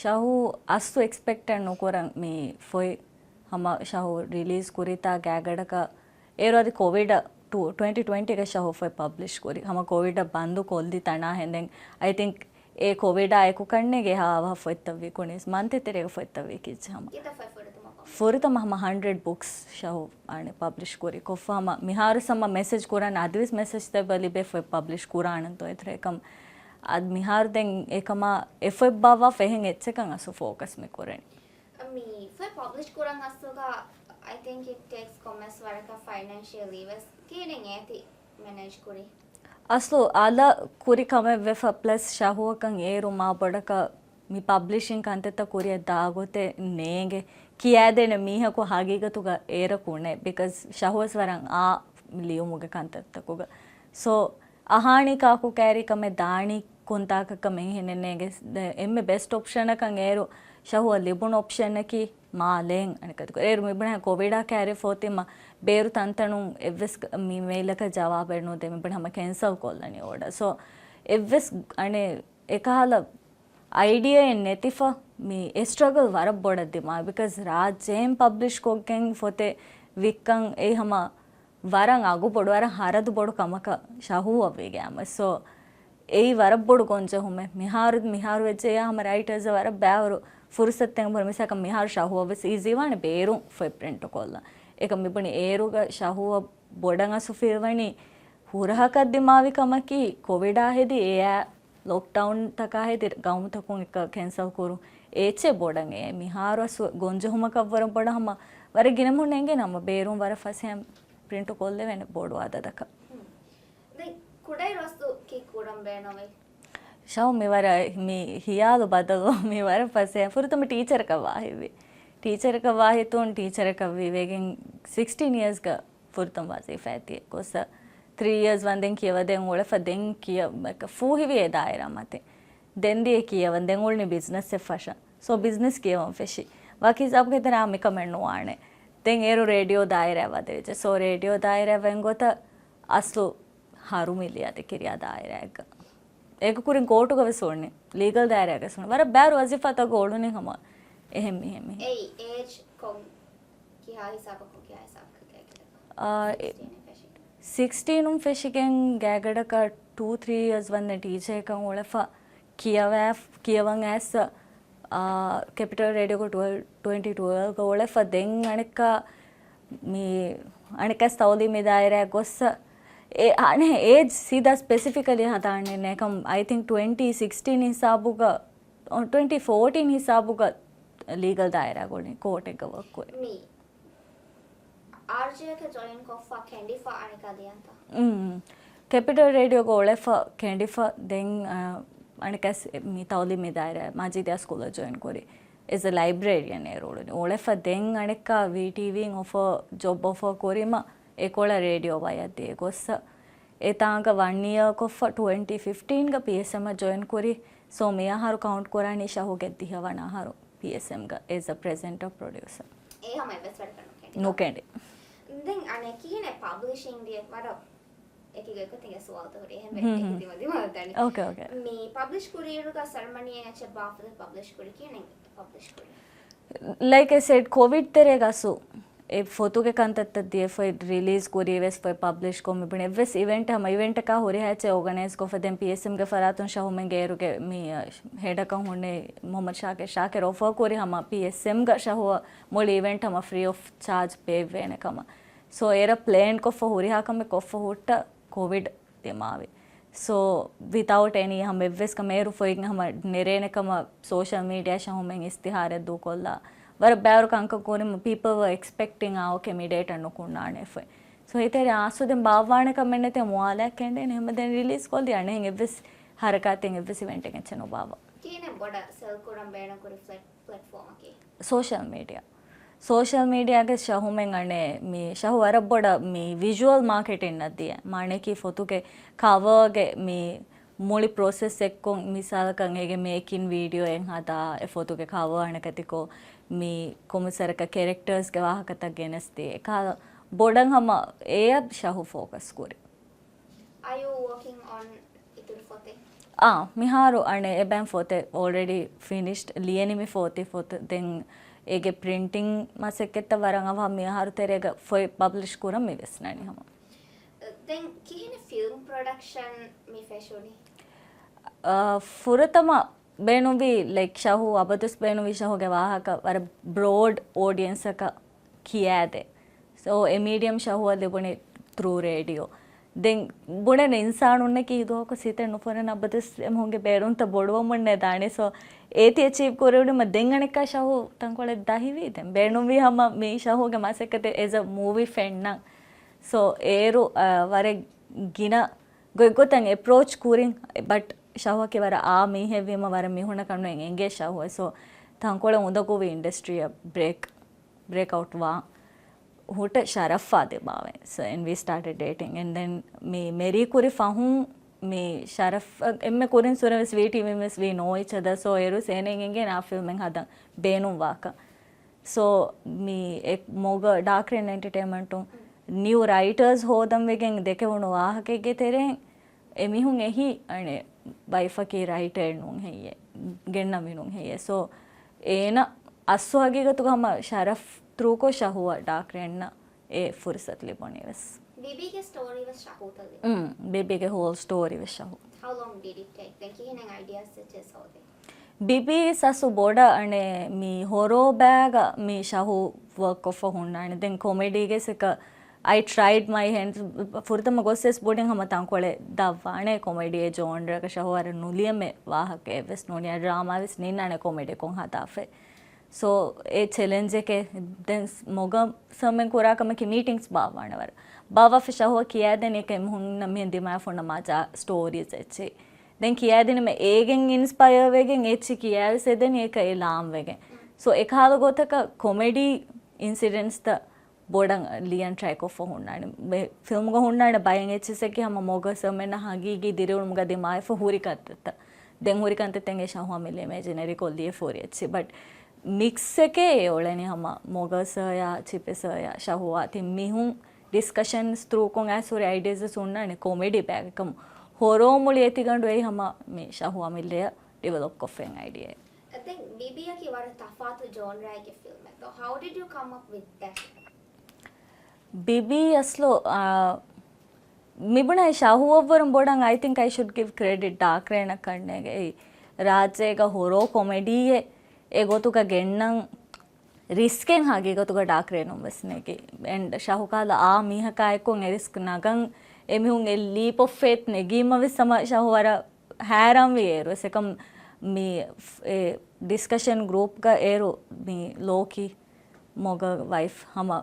ޝަހޫ އަސްލު އެކްސްޕެކްޓެއް ނުކުރަން މި ފޮތް ހަމަ ޝަހޫ ރިލީޒް ކުރިތާ ގާތްގަނޑަކަށް އޭރު އަދި ކޮވިޑަށް ޓު-، ޓްވެންޓީ ޓްވެންޓީގަ ޝަހޫ ފޮތް ޕަބްލިޝް ކުރި. ހަމަ ކޮވިޑަށް ބަންދު ކޮށްލި ތަނާ ހެނދެން، އައި ތިންކް އެ ކޮވިޑާ އެކު ކަންނޭގެ ހާވަހަށް ފޮތްތައް ވިކުނީސް މަންތެއް ތެރޭގަ ފޮތްތައް ވިކިއްޖެ ހަމަ. ކިތައް ފޮތް ފުރަތަމަ ޕަބްލިޝް؟ ފުރަތަމަ ހަމަ ހަންޑްރެޑް ބުކްސް ޝަހޫ އާނެ ޕަބްލިޝް ކުރި. ކޮށްފަ ހަމަ މިހާރު ސަމަ މެސެޖް ކުރަން އަދިވެސް މެސެޖްތައް ލިބޭ ފޮތް ޕަބްލިޝް ކުރާނަންތޯ އެތަރޭ ކަމް. އަދި މިހާރު ދެން އެކަމާ އެ ފޮތް ބާއްވާފަ އެހެން އެއްޗަކަށް އަސްލު ފޯކަސް މި ކުރަނީ. މި ފޮތް ޕަބްލިޝް ކުރަން އަސްލުގަ، I think it takes ކޮންމެސް ވަރަކަށް ފައިނޭންޝިއަލީ ވެސް. ކިހިނެއް އޭތި މެނޭޖް ކުރީ؟ އަސްލު އަލަށް ކުރި ކަމެއް ވެފަ، ޕްލަސް ޝަހުއަކަށް އޭރު މާ ބޮޑަކަށް މި ޕަބްލިޝިން ކަންތައްތައް ކުރިއަށް ދާ ގޮތެއް ނޭނގެ. ކިޔާދޭނެ މީހަކު ހަގީގަތުގަ އޭރަކު ނެތް. ބިކޮޒް ޝަހުވެސް ވަރަށް އާ ލިޔުމުގެ ކަންތައްތަކުގަ. ސޯ، އަހާނީ ކާކު ކައިރި ކަމެއް ދާނީ ކޮންތާކަކަށް މެން ހެނެއް ނޭނގެ. ދެ-، އެންމެ ބެސްޓް އޮޕްޝަނަކަށް އޭރު ޝަހުއަށް ލިބުނު އޮޕްޝަނަކީ މާ ލޭން އަނެކަތަކު. އޭރު މިބުނެ ކޮވިޑާ ކައިރި ފޯތިމަ ބޭރު ތަންތަނުން އެއްވެސް މި މެއިލަކަށް ޖަވާބެއް ނުދޭ. މިބުނެ ހަމަ ކެންސަލް ކޮށްލަނީ އޯޑަ. ސޯ، އެއްވެސް އަނެ އެކަހަލަ އައިޑިއާއެއް ނެތިފަ މި އެ ސްޓްރަގަލް ވަރަށް ބޮޑަށް ދިމާވި. ބިކޮޒް ރާއްޖޭން ޕަބްލިޝް ކޮށްގެން ފޮތެއް ވިއްކަން އެއީ ހަމަ ވަރަށް އަގު ބޮޑު، ވަރަށް ހަރަދު ބޮޑު ކަމަކަށް ޝަހޫއަށް ވީގެ އަމަ. ސޯ، އެއީ ވަރަށް ބޮޑު ގޮންޖެހުމެއް. މިހާރު، މިހާރު ވެއްޖެޔާ ހަމަ ރައިޓަރސް ވަރަށް ބައިވަރު ފުރުސަތެއް ބުނެ. މިސާކަށް މިހާރު ޝަހޫއަށް ވެސް އީޒީ ވާނެ ބޭރުން ފޮތް ޕްރިންޓު ކޮށްލަން. އެކަމް މިބުނި އޭރުގަ ޝަހޫއަށް ބޮޑަށް އަސު ފީލްވަނީ ހުރަހަކަށް ދިމާވި ކަމަކީ ކޮވިޑާ ހެދި އެއާ ލޮކްޑައުންތަކާ ހެދި ގައުމުތަކުން އެއްކަ ކެންސަލް ކުރުން. އެއްޗެއް ބޮޑަށް އެ މިހާރު އަސް ގޮންޖެހުމަކަށް ވަރަށް ބޮޑަށް ހަމަ ވަރަށް ގިނަމުން އެނގޭނެ ހަމަ ބޭރުން ވަރަށް ފަސޭހަ ޕްރިންޓު ކޮށްލެވޭނެ ބޮޑު އަދަދަކަށް. ދެން ކުޑައިރު އަސްލު ކީ ކުރަން ބޭނުންވީ؟ ޝަހު މިވަރަށް މި ހިޔާލު ބަދަލު މިވަރަށް ފަސޭހަ. ފުރަތަމަ ޓީޗަރަކަށް ވާހިތްވި. ޓީޗަރަކަށް ވާހިތުން ޓީޗަރަކަށް ވީ ވެގެން ސިކްސްޓީން އިޔާސްގަ ފުރަތަމަ ވަޒީފާއެއް ތި ގޮއްސަ ތްރީ އިޔާސް ވަންދެން ކިޔަވަދޭން އުޅެފަ ދެން ކިޔަ-، ފޫހިވި އެ ދާއިރާ މަތި. ދެން ދިޔަ ކިޔަވަން ދެން އުޅުނީ ބިޒްނަސްއެއް ފަށަން. ސޯ ބިޒްނަސް ކިޔަވަން ފެށި. ވަކި ހިސާބުގެ ތެރާ މިކަމެއް ނުވާނެ. ދެން އޭރު ރޭޑިއޯ ދާއިރާ ވަދެވިއްޖެ. ސޯ ރޭޑިއޯ ދާއިރާ ވެން ގޮތަށް އަސްލު ހަރުމިލި އަދި ކިރިޔާ ދާއިރާއެއްގަ. އޭގެ ކުރިން ކޯޓުގަ ވެސް އުޅުނީ. ލީގަލް ދާއިރާގަ ވެސް އުޅުނީ. ވަރަށް ބާރު ވަޒީފާތަކު އުޅުނީ ހަމަ އެހެން މިހެން މިހެން. އެއީ އޭޖް ކޮން ކިހާ ހިސާބަކުން ކިހާ ހިސާބަކަށް ގާތްގަނޑަކަށް؟ އާ، އެ، ސިކްސްޓީނުން ފެށި. ސިކްސްޓީނުން ފެށިގެން ގާތްގަނޑަކަށް ޓޫ ތްރީ އިޔާސް ވަންދެން ޓީޗަރެއްކަން އުޅެފަ ކިޔަވާ-، ކިޔަވަން އައިސް، އާ، ކެޕިޓަލް ރޭޑިއޯގަ ޓުވެލް، ޓްވެންޓީ ޓްވެލްވްގަ އުޅެފަ ދެން އަނެއްކާ މި އަނެއްކާސް ތައުލީމީ ދާއިރާއަށް ގޮއްސަ އެ، އަނެއް އޭޖް ސީދާ ސްޕެސިފިކަލީ ހަދާނެ ނޭކަމް، އައި ތިންކް ޓްވެންޓީ ސިކްސްޓީން ހިސާބުގަ، ޓްވެންޓީ ފޯޓީން ހިސާބުގަ ލީގަލް ދާއިރާގަ އުޅެނީ ކޯޓެއްގަ ވަރކް ކުރި. މި އާރްޖޭއަކަށް ޖޮއިން ކޮށްފަ ކެނޑިފަ އަނެއްކާ ލިޔަންތަ؟ އުން. ކެޕިޓަލް ރޭޑިއޯގަ އުޅެފަ ކެނޑިފަ ދެން، އަ، އަނެކަސް މި ތައުލީމީ ދާއިރާ މަޖީދިއާ ސްކޫލަށް ޖޮއިން ކުރި. އެޒް އަ ލައިބްރޭރިއަން އޭރު އުޅުނީ. އުޅެފަ ދެން އަނެއްކާ ވީޓީވީ އޮފަރ، ޖޮބް އޮފަރ ކުރީމަ އެކޮޅަށް ރޭޑިއޯ ބަޔަށް ދިޔަ ގޮއްސަ. އެ ތާނގަ ވަން އިޔަރ ކޮށްފަ ޓްވެންޓީ ފިފްޓީންގަ ޕީއެސްއެމްއަށް ޖޮއިން ކުރި. ސޯ މިއަހަރު ކައުންޓް ކުރާނީ ޝަހުގެ ދިހަވަނަ އަހަރު ޕީއެސްއެމްގަ އެޒް އަ ޕްރެޒެންޓަރ ޕްރޮޑިއުސަރ. އެ ހަމަ އެއްވެސް ވަރަކަށް ނުކެނޑި. ނުކެނޑި. ދެން އަނެއް ކިހިނެއް ޕަބްލިޝިން ދިޔަ ވަރަށް އެކި ގޮތްކޮށް ތިންގެ ސުވާލުތައް ހުރި އެހެން ހުން، ހުން. އެކި ދިމަ ދިމާލަށް ދަނީ. އޯކޭ، އޯކޭ. މި ޕަބްލިޝް ކުރިއިރުގަ ސަރަމަނީ އެއްޗެއް ބާފުޅެއް ޕަބްލިޝް ކުރި ކިހިނެއް ޕަބްލިޝް ކުރި؟ ލައިކް އައި ސެޑް، ކޮވިޑް ތެރޭގަ އަސްލު އެ ފޮތުގެ ކަންތައްތައް ދިޔަ ފޮތް ރިލީޒް ކުރީ ވެސް ފޮތް ޕަބްލިޝް ކޮށް މި ބުނި އެއްވެސް އިވެންޓް ހަމަ އިވެންޓަކާ ހުރިހާ އެއްޗެއް އޯގަނައިޒް ކޮށްފަ ދެން ޕީއެސްއެމްގެ ފަރާތުން ޝަހުމެންގެ އޭރުގެ މި ހެޑަކަށް ހުންނެވި މުހައްމަދު ޝާކިރް، ޝާކިރް އޮފަރ ކުރި ހަމަ ޕީއެސްއެމްގަ ޝަހުއަށް މުޅި އިވެންޓް ހަމަ ފްރީ އޮފް ޗާޖް ބޭއްވޭނެ ކަމަށް. ސޯ އޭރަށް ޕްލޭން ކޮށްފަ ހުރިހާ ކަމެއް ކޮށްފަ ހުއްޓަ ކޮވިޑް ދިމާވި. ސޯ ވިތައުޓް އެނީ ހަމަ އެއްވެސް ކަމެއް އޭރު ފޮތް ހަމަ ނެރޭނެ ކަމަށް ސޯޝަލް މީޑިއާ ޝަހުމެން އިސްތިހާރެއް ދޫކޮށްލާ. ވަރަށް ބައިވަރު ކަންކަން ކުރިމަ ޕީޕަލް ވަ އެކްސްޕެކްޓިން އާ އޯކޭ މި ޑޭޓަށް ނުކުންނާނެ ފޮތް. ސޯ ހިތޭރި އާސު ދެން ބާއްވާނެ ކަމެއް ނެތޭ މުއާލާ ކެނޑޭނެ ހަމަ ދެން ރިލީޒް ކޮށްލި އަނެއް އެއްވެސް ހަރަކާތެއް އެއްވެސް އިވެންޓެއް އެއްޗެއް ނުބާއްވާ. ކިހިނެއް ބޮޑަށް ސެލް ކުރަން ބޭނުން ކުރި ފްލެޓް ފްލެޓްފޯމަކީ؟ ސޯޝަލް މީޑިއާ. ސޯޝަލް މީޑިއާގެ ޝަހުމެން އަނެއް މި ޝަހު ވަރަށް ބޮޑަށް މި ވިޒުއަލް މާކެޓިންއަށް ދިޔަ. މާނައަކީ ފޮތުގެ ކަވާގެ މި މުޅި ޕްރޮސެސް އެއްކޮށް، މިސާލަކަށް އޭގެ މޭކިން ވީޑިއޯ އެއް ހަދާ، އެ ފޮތުގެ ކަވާ އަނެކަތިކޮށް، މި ކޮމިސަރަކަށް ކެރެކްޓާސްގެ ވާހަކަތައް ގެނެސްދިޔަ. އެކަހަލަ ބޮޑަށް ހަމަ އެއަށް ޝަހު ފޯކަސް ކުރި. Are you working on އިތުރު ފޮތެއް؟ އާ، މިހާރު އަނެއް އެބައިން ފޮތެއް އޯލްރެޑީ ފިނިޝްޑް ލިޔެނީ މި ފޯތި ފޮތު. ދެން އޭގެ ޕްރިންޓިން މަސައްކަތްތައް ވަރަށް އަވަހަށް މިއަހަރު ތެރޭގަ ފޮތް ޕަބްލިޝް ކުރަން މި ވިސްނަނީ ހަމަ. ދެން ކިހިނެއް ފިލްމް ޕްރޮޑަކްޝަން މި ފެށުނީ؟ އާ، ފުރަތަމަ ބޭނުންވީ، ލައިކް، ޝަހު އަބަދުސް ބޭނުންވީ ޝަހުގެ ވާހަކަ ވަރަށް ބްރޯޑް އޯޑިއެންސަކަށް ކިޔާދޭ. ސޯ، އެ މީޑިއަމް ޝަހުއަށް ލިބުނީ ތްރޫ ރޭޑިއޯ. ދެން ބުނެ އިންސާނުންނަކީ ދުވަހަކު ސިތެއް ނުފުރެން އަބަދުސް އެމީހުންގެ ބޭރުންތައް ބޮޑުވަމުންނޭ ދާނީ. ސޯ، އޭތި އެޗީވް ކުރެވުނީމަ ދެން އަނެއްކާ ޝަހު ތަންކޮޅެއް ދަހިވީ. ދެން ބޭނުންވީ ހަމަ މި ޝަހުގެ މަސައްކަތެއް އެޒް އަ މޫވީ ފެންނަން. ސޯ، އޭރު، އަ، ވަރަށް ގިނަ ގޮތްގޮތަށް އެޕްރޯޗް ކުރިން، ބަޓް ޝަހުއަކީ ވަރަށް އާ މީހެއްވީމަ ވަރަށް މީހުންނަކަށް ނުއެއް އެނގޭ ޝަހު. ސޯ ތަންކޮޅެއް އުނދަގޫވީ އިންޑަސްޓްރީއަށް ބްރޭކް ބްރޭކް އައުޓް ވާ ހުއްޓަ ޝަރަފްއާ ދިމާވެ. So and we started dating and then މި މެރީ ކުރި ފަހުން މި ޝަރަފް އެންމެ ކުރިން ސުރެވެސް ވީ ޓީމް ވެސް ވީ ނޯ އީޗް އަދަ. ސޯ އޭރު ސޭނެ އެނގެން އާ ފިލްމެއް ހަދަން ބޭނުން ވާކަ. ސޯ މި މޮގަ ޑާކް ރެން އެންޓަޓޭމަންޓުން ނިއު ރައިޓަރސް ހޯދަން ވެގެން ދެކެވުނު ވާހަކައެއްގެ ތެރެއިން އެމީހުން އެހީ އަނެ ބައިފަކީ ރައިޓަރެއް ނޫން ހެއްޔޭ، ގެންނަ މިނޫން ހެއްޔޭ. ސޯ އޭނަ އަސްލު ހަގީގަތުގަ ހަމަ ޝަރަފް ތްރޫކޮށް ޝަހުއަށް ޑާކް ރެންނަށް އެ ފުރުސަތު ލިބުނީ ވެސް. ބިބީގެ ސްޓޯރީ ވެސް ޝަހޫތަށް ލިބުނީ. ބިބީގެ ހޯލް ސްޓޯރީ ވެސް ޝަހޫ. How long did it take? ދެން ކިހިނެއް އައިޑިއާސް އެއްޗެއް ހޯދޭ؟ ބިބީ ސަސު ބޮޑަށް އަނެ މި ހޮރޯ ބައިގަ މި ޝަހޫ ވަރކް ކޮށްފަ ހުންނާނެ. ދެން ކޮމެޑީގެ ސެކަ I tried my hand. ފުރަތަމަ ގޮސް ވެސް ބުނިން ހަމަ ތަންކޮޅެއް ދައްވާނެ ކޮމެޑީ ޖޯންރަކަށް ޝަހޫ ވަރަށް ނުލިޔަމެ ވާހަކައެއް ވެސް ނޫނިއްޔާ ޑްރާމާ ވެސް ނީންނާނެ ކޮމެޑީކޮށް ހަދާފައި. ސޯ އެ ޗެލެންޖެކޭ ދެން މޮގަ ސަމެން ކުރާ ކަމަކީ މީޓިންގްސް ބާއްވާނެ ވަރަށް. ބާއްވާފަ ޝަހުއަށް ކިޔާދޭނެ އެކަ އެމީހުންނަށް މިހެން ދިމާވެފަ ހުންނަ މަޖާ ސްޓޯރީސް އެއްޗެއް. ދެން ކިޔާދިނުމެ އޭގެން އިންސްޕަޔަރ ވެގެން އެއްޗި ކިޔާވެސް އެދެނީ އެކަ އެ ލާން ވެގެން. ސޯ އެކަހަލަ ގޮތަކަށް ކޮމެޑީ އިންސިޑެންޓްސްތައް ބޮޑަށް ލިޔަން ޓްރައި ކޮށްފަ ހުންނާނެ. ބެ-، ފިލްމުގަ ހުންނާނެ ބައެއް އެއްޗިސްއަކީ ހަމަ މޮގަ ސަމެންނަށް ހަގީގީ ދިރިއުޅުމުގަ ދިމާވެފަ ހުރި ކަންތައްތައް. ދެން ހުރި ކަންތައްތައް އެ ޝަހު އިމެޖިނަރީކޮށް ލިޔެފަ ހުރި އެއްޗި. ބަޓް މިކްސްއެކޭ އެ އުޅެނީ ހަމަ މޮގަ ސަރޔާ، ޗިޕެ ސަރޔާ، ޝަހުއާ ތިން މީހުން ޑިސްކަޝަންސް ތްރޫކޮށް އައިސް ހުރި އައިޑިއާސް ވެސް ހުންނާނެ ކޮމެޑީ ބައިގަ ކަމު. ހޮރޯ މުޅި އެތިގަނޑު އެއީ ހަމަ މި ޝަހު އަމިއްލަޔަށް ޑިވެލޮޕް ކޮށްފައި އައިޑިއާ. ދެން ބިބީއަކީ ވަރަށް ތަފާތު ޖޯންރާއެއްގެ ފިލްމެއް. So how did you come up with that? ބިބީ އަސްލު، އާ، މިބުނާ ޝަހުއަށްވުރެން ބޮޑަށް I think I should give credit ޑާކްރޭނަށް ކަންނޭގެ. އެއީ ރާއްޖޭގަ ހޮރޯ ކޮމެޑީއެއް އެ ގޮތުގަ ގެންނަން ރިސްކެއް ހަގީގަތުގަ ޑާކްރޭނުން ވެސް ނެގި. އެންޑް ޝަހު ކަހަލަ އާ މީހަކާ އެއްކޮށް އެ ރިސްކް ނަގަން އެމީހުން އެ ލީޕް އޮފް ފެއިތް ނެގީމަ ވެސް ހަމަ ޝަހު ވަރަށް ހައިރާންވި އޭރު ވެސް. އެކަމް މި އެ ޑިސްކަޝަން ގްރޫޕްގަ އޭރު މި ލޯކީ މޮގަ ވައިފް ހަމަ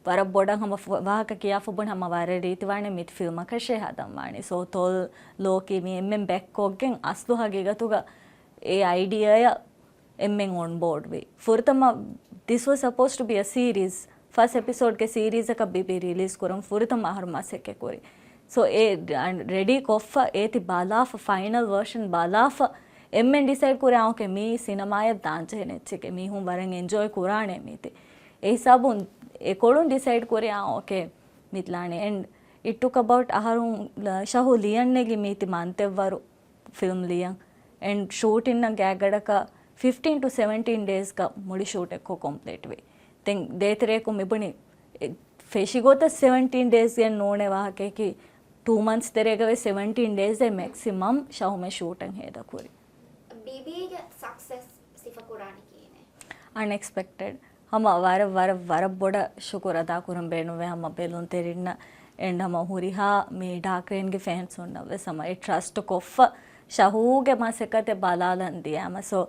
ވަރަށް ބޮޑަށް ހަމަ ފު-، ވާހަކަ ކިޔާފަ ބުނި ހަމަ ވަރަށް ރީތިވާނެ މި ފިލްމަކަށޭ ހަދަން ވާނީ. ސޯ ތޮލް ލޯކީ މި އެންމެން ބެކްކޮށްގެން އަސްލު ހަގީގަތުގަ އެ އައިޑިއާއަށް އެންމެން އޮން ބޯޑް ވި. ފުރަތަމަ، this was supposed to be a series. ފަސް އެޕިސޯޑްގެ ސީރީޒަކަށް ބިބި ރިލީޒް ކުރަން ފުރަތަމަ އަހަރު މަސައްކަތް ކުރި. ސޯ އެ ރެޑީ ކޮށްފަ އޭތި ބަލާފަ، ފައިނަލް ވަރޝަން ބަލާފަ، އެންމެން ޑިސައިޑް ކުރި އާ އޯކޭ މީ ސިނަމާޔަށް ދާންޖެހޭނެ އެއްޗެކޭ، މީހުން ވަރަށް އެންޖޯއި ކުރާނެ މީތި. އެ ހިސާބުން އެކޮޅުން ޑިސައިޑް ކުރި އާ އޯކޭ މިތިލާނެ. އެންޑް އިޓް ޓުކް އަބައުޓް އަހަރުން ޝަހު ލިޔަން ނެގި މީތި މަންތެއްވަރު ފިލްމް ލިޔަން. އެންޑް ޝޫޓިންނަށް ގާތްގަޑަކަށް ފިފްޓީން ޓު ސެވެންޓީން ޑޭސްގަ މުޅި ޝޫޓެއްކޮށް ކޮމްޕްލީޓް ވި. ދެން ދޭތެރޭކު މިބުނި އެ ފެށިގޮތަށް ސެވެންޓީން ޑޭސް ގެން ނޫނޭ ވާހަކައަކީ ޓޫ މަންތްސް ތެރޭގަ ވެސް ސެވެންޓީން ޑޭސް އެ މެކްސިމަމް ޝަހުމެ ޝޫޓަށް ހޭދަ ކުރި. ބީބީގެ ސަކްސެސް ސިފަކުރާނީ ކިހިނެއް؟ އަންއެކްސްޕެކްޓެޑް. ހަމަ ވަރަށް، ވަރަށް، ވަރަށް ބޮޑަށް ޝުކުރު އަދާކުރަން ބޭނުންވޭ ހަމަ ބެލުންތެރިންނަށް. އެންޑް ހަމަ ހުރިހާ މި ޑާކްރޭންގެ ފޭންސުންނަށް ވެސް ހަމަ އެ ޓްރަސްޓް ކޮށްފަ ޝަހޫގެ މަސައްކަތެއް ބަލާލަން ދިޔާމަ. ސޯ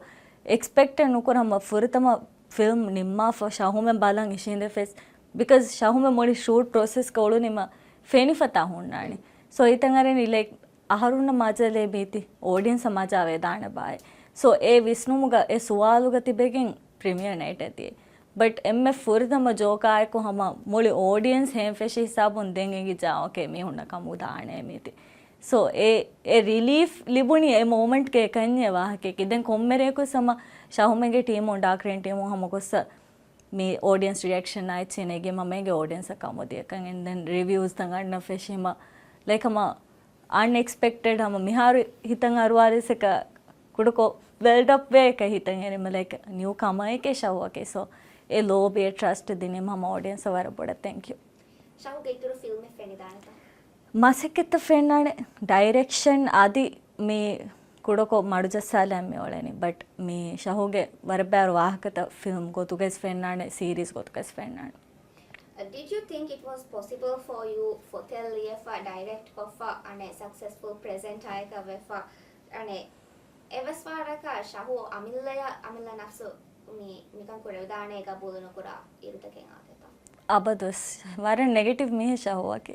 އެކްސްޕެކްޓެއް ނުކުރަ ހަމަ ފުރަތަމަ ފިލްމް ނިންމާފަ ޝަހުމެން ބަލަން އިށީނދެފެސް. ބިކޮޒް ޝަހުމެން މުޅި ޝޫޓް ޕްރޮސެސްގަ އުޅުނީމަ ފެނިފަތާ ހުންނާނީ. ސޯ ހިތަށް އަރަނީ ލައިކް އަހަރުންނަށް މަޖާލޭ މީތި އޯޑިއެންސަށް މަޖާވެދާނެ ބާއޭ. ސޯ އެ ވިސްނުމުގަ އެ ސުވާލުގަ ތިބެގެން ޕްރިމިއަރ ނައިޓަށް ދިޔަ. ބަޓް އެންމެ ފުރަތަމަ ޖޯކާއެކު ހަމަ މުޅި އޯޑިއެންސް ހޭން ފެށި ހިސާބުން ދެން އެނގިއްޖާ އޯކޭ މީހުންނަށް ކަމު ދާނެ މީތި. ސޯ އެ، އެ ރިލީފް ލިބުނީ އެ މޯމެންޓްގެ އެކަންޏެއް ވާހަކައަކީ. ދެން ކޮންމެރެއަކު ހަމަ ޝަހުމެންގެ ޓީމުން ޑާކްރޭން ޓީމުން ހަމަ ގޮއްސަ މި އޯޑިއެންސް ރިއެކްޝަން އާ އެއްޗެއް ނެގި މަމޭގެ އޯޑިއެންސަށް ކަމުދިޔަކަން. އެން ދެން ރިވިއުސް ތަނގަންނަ ފެށީމަ ލައިކަމަ އަންއެކްސްޕެކްޓެޑް ހަމަ މިހާރު ހިތަށް އަރުވާލިސް އެކަ ކުޑަކޮށް ވެލްޑަޕް ވޭ އެކަ ހިތަށް އެރިމަ ލައިކް ނިއު ކަމަ އެކޭ ޝަހުއަކީ. ސޯ އެ ލޯބި އެ ޓްރަސްޓް ދިނީމަ ހަމަ އޯޑިއެންސަށް ވަރަށް ބޮޑަށް ތެންކް ޔޫ. ޝަހުގެ އިތުރު ފިލްމެއް ފެނިދާނެތަ؟ މަސައްކަތްތައް ފެންނާނެ، ޑައިރެކްޝަން އަދި މި ކުޑަކޮށް މަޑުޖައްސާލަން މި އުޅެނީ. ބަޓް މި ޝަހުގެ ވަރަށް ބާރު ވާހަކަތައް ފިލްމް ގޮތުގައި ފެންނާނެ، ސީރީޒް ގޮތުގައި ފެންނާނެ. Uh, did you think it was possible for you ފޮތެއް ލިޔެފަ، ޑައިރެކްޓް ކޮށްފަ، އަނެއް ސަކްސެސްފުލް ޕްރެޒެންޓާއެކަށް ވެފަ، އަނެއް އެވެސް ވާރަކަށް ޝަހު އަމިއްލަޔަށް، އަމިއްލަ ނަފްސު މި، މިކަން ކުރެވިދާނޭ ގަބޫލު ނުކުރާ އިރުތަކެއް އާދޭތަ؟ އަބަދުވެސް. ވަރަށް ނެގެޓިވް މީހެއް ޝަހުއަކީ.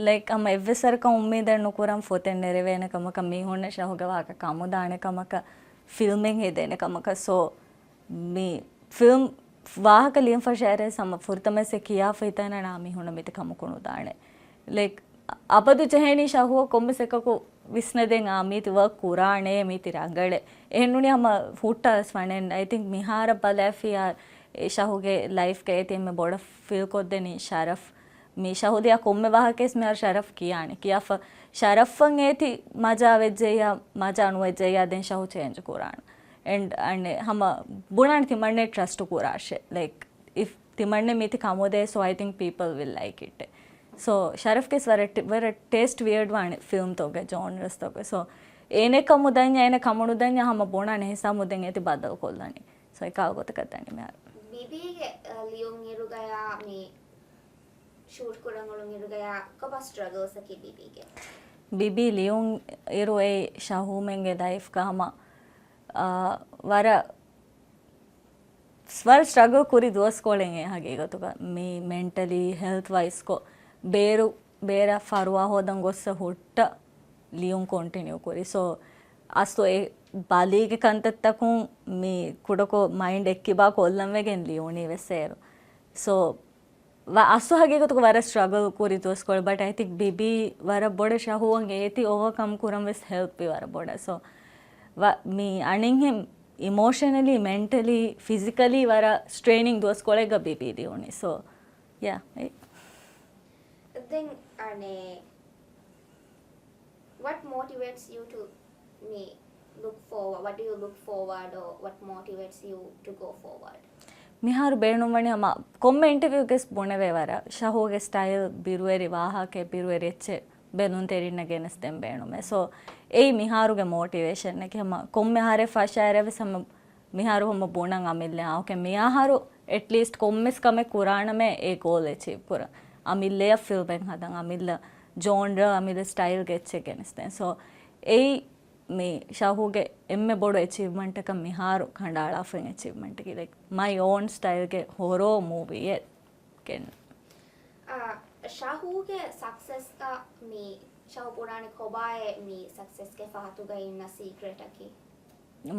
ލައިކް ހަމަ އެއްވެސް ވަރަކަށް އުއްމީދެއް ނުކުރަން ފޮތެއް ނެރެވޭނެ ކަމަކަށް، މީހުންނަށް ޝަހުގެ ވާހަކަ ކަމުދާނެ ކަމަކަށް، ފިލްމެއް ހެދޭނެ ކަމަކަށް. ސޯ މި ފިލްމް ވާހަކަ ލިޔަން ފަށާއިރު ހަމަ ފުރަތަމަ އެއް ކިޔާފަ ހިތަނަނާ މީހުންނަށް މީތި ކަމަކު ނުދާނެ. ލައިކް އަބަދު ޖެހޭނީ ޝަހުއަށް ކޮންމެސް އެކަކު ވިސްނަދޭން އާ މީތި ވަރްކް ކުރާނެ މީތި ރަނގަޅެއް. އެހެންނޫނީ ހަމަ ހުއްޓާލަސް ވަނެން. އައި ތިންކް މިހާރަށް ބަލާފިޔާ އެ ޝަހުގެ ލައިފްގަ އޭތި އެންމެ ބޮޑަށް ފީލް ކޮށްދެނީ ޝަރަފް. މި ޝަހު ލިޔާ ކޮންމެ ވާހަކައެސް މިހާރު ޝަރަފް ކިޔާނެ. ކިޔާފަ ޝަރަފްއަށް އޭތި މަޖާ ވެއްޖެއްޔާ، މަޖާ ނުވެއްޖެއްޔާ ދެން ޝަހު ޗޭންޖް ކުރާނެ. އެންޑް އަނެއް ހަމަ ބުނާނެ ތިމަންނެ ޓްރަސްޓް ކުރާށެ. ލައިކް ތިމަންނެ މީތި ކަމުދޭ، so I think people will like it. ސޯ ޝަރަފްގެސް ވަރަށް ޓެ-، ވަރަށް ޓޭސްޓް ވިއަޑް ވާނެ ފިލްމްތަކުގެ ޖޯންރަސްތަކުގެ. ސޯ އޭނެ ކަމު ދަންޏާ އޭނެ ކަމުނު ދަންޏާ ހަމަ ބުނާނެ ހިސާބު ދެން އޭތި ބަދަލު ކޮށްލަނީ. ސޯ އެކާ ގޮތަކަށް ދަނީ މިހާރު. ބީބީގެ، އަ، ލިޔުން އިރުގަޔާ މި ޝޫޓް ކުރަން އުޅުން އިރުގަޔާ ކޮބާ ސްޓްރަގަލްސްއަކީ ބީބީގެ؟ ބީބީ ލިޔުން އިރު އެ ޝަހޫމެންގެ ލައިފްގަ ހަމަ، އާ، ވަރަށް، ވަރަށް ސްޓްރަގަލް ކުރި ދުވަސްކޮޅެއް އެ ހަގީގަތުގަ. މި މެންޓަލީ، ހެލްތް ވައިސްކޮށް، ބޭރު، ބޭރަށް ފަރުވާ ހޯދަން ގޮއްސަ ހުއްޓަ ލިޔުން ކޮންޓިނިއު ކުރި. ސޯ، އަސްލު އެ ބަލީގެ ކަންތައްތަކުން މި ކުޑަކޮށް މައިންޑް އެއްކިބާ ކޮށްލަން ވެގެން ލިޔުނީ ވެސް އޭރު. ސޯ، ވަ-، އަސްލު ހަގީގަތުގަ ވަރަށް ސްޓްރަގަލް ކުރި ދުވަސްކޮޅެއް، ބަޓް އައި ތިންކް ބިބީ ވަރަށް ބޮޑަށް ޝަހޫއަށް އޭތި އޯވަކަމް ކުރަން ވެސް ހެލްޕް ވި ވަރަށް ބޮޑަށް. ސޯ، ވަ-، މި އަނެއްހެން އިމޯޝަނަލީ، މެންޓަލީ، ފިޒިކަލީ ވަރަށް ސްޓްރެއިނިން ދުވަސްކޮޅެއްގަ ބިބީ ލިޔުނީ. ސޯ، ޔާ، އެ. ދެން އަނެއް What motivates you to މި look forward? What do you look forward or what motivates you to go forward? މިހާރު ބޭނުންވަނީ ހަމަ ކޮންމެ އިންޓަވިއުގެސް ބުނެވޭ ވަރަށް ޝަހޫގެ ސްޓައިލް ބިރުވެރި، ވާހަކަ ބިރުވެރި އެއްޗެއް ބެލުންތެރިންނަށް ގެނެސްދޭން ބޭނުމޭ. ސޯ، އެއީ މިހާރުގެ މޯޓިވޭޝަންއެކޭ. ހަމަ ކޮންމެ އަހަރެއް ފަށާއިރަށް ވެސް ހަމަ މިހާރު ހަމަ ބުނަން އަމިއްލަ، އާ، އޯކޭ، މިއަހަރު އެޓްލީސްޓް ކޮންމެސް ކަމެއް ކުރާނަމޭ އެ ގޯލް އެޗީވް ކުރަން. އަމިއްލަޔަށް ފިލްމެއް ހަދަން، އަމިއްލަ ޖޯންރ، އަމިއްލަ ސްޓައިލްގެ އެއްޗެއް ގެނެސްދޭން. ސޯ، އެއީ މި ޝަހޫގެ އެންމެ ބޮޑު އެޗީވްމަންޓަކަށް މިހާރު ކަނޑައަޅާފައި އެޗީވްމަންޓަކީ، ލައިކް، މައި އޯން ސްޓައިލްގެ ހޮރޯ މޫވީއެއް ގެން. އާ، ޝަހޫގެ ސަކްސެސްގަ މި ޝަހޫ ބުނާނެ ކޮބާއޭ މި ސަކްސެސްގެ ފަހަތުގަ އިންނަ ސީކްރެޓަކީ؟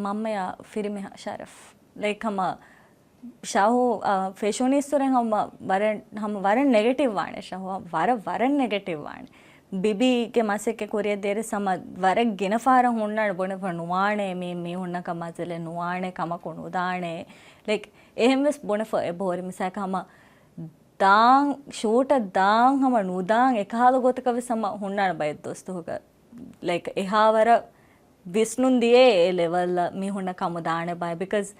މަންމަޔާ ފިރިމީހާ ޝަރަފް. ލައިކް ހަމަ ޝަހޫ، އާ، ފެށުނީއްސުރެން ހަމަ ވަރަށް، ހަމަ ވަރަށް ނެގެޓިވް ވާނެ ޝަހޫ، ވަރަށް، ވަރަށް ނެގެޓިވް ވާނެ. ބިބީގެ މަސައްކަތް ކުރިއަށް ދޭއިރު ހަމަ ވަރަށް ގިނަ ފަހަރަށް ހުންނާނެ ބުނެފަ ނުވާނެ، މީ، މީހުންނަކަށް މައްސަލައެއް ނުވާނެ، ކަމަކު ނުދާނެ. ލައިކް، އެހެން ވެސް ބުނެފަ އެބަހުރި. މިސާލަކަށް ހަމަ ދާން، ޝޫޓަށް ދާން ހަމަ ނުދާން އެކަހަލަ ގޮތަކަށް ވެސް ހަމަ ހުންނާނެ ބައެއް ދުވަސްތަކުގަ. ލައިކް، އެހާވަރަށް ވިސްނުން ދިޔައީ އެ ލެވަލްއަށް މީހުންނަށް ކަމު ދާނެ ބައެއް. ބިކޮޒް